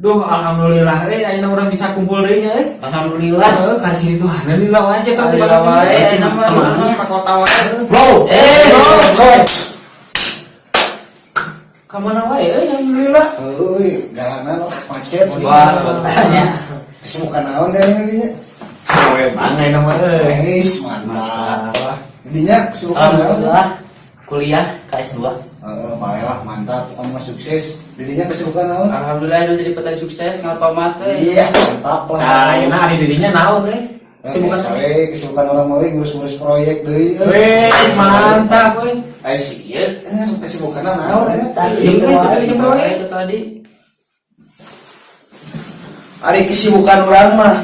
Duh, alhamdulillah ayeuna urang bisa kumpul deui nya euy. Alhamdulillah. Heeh, ka sini tuh alhamdulillah wae sih tong. Alhamdulillah wae ayeuna mah Kemana? ka kota wae. Bro. Eh, Coy. Ka mana wae euy, alhamdulillah. Euy, jalanan macet. Wah, kotanya. Kesibukan naon deh ini dinya? Gawe bangga ayeuna mah euy. Wis, mantap lah. Dinya kesibukan naon? Alhamdulillah kuliah KS2. Heeh, bae lah, mantap, kamu mah sukses. Didinya kesibukan naon? Alhamdulillah udah jadi petani sukses ngal tomat teh. Iya, mantap lah. Nah, ayeuna ari didinya naon euy? Kesibukan Kesibukan we, kesibukan orang mah euy ngurus-ngurus proyek deui euy. Wes, mantap euy. Ai sieun, kesibukanna naon ya? Tadi Iya, itu tadi jempe wae. Itu tadi. Ari kesibukan urang mah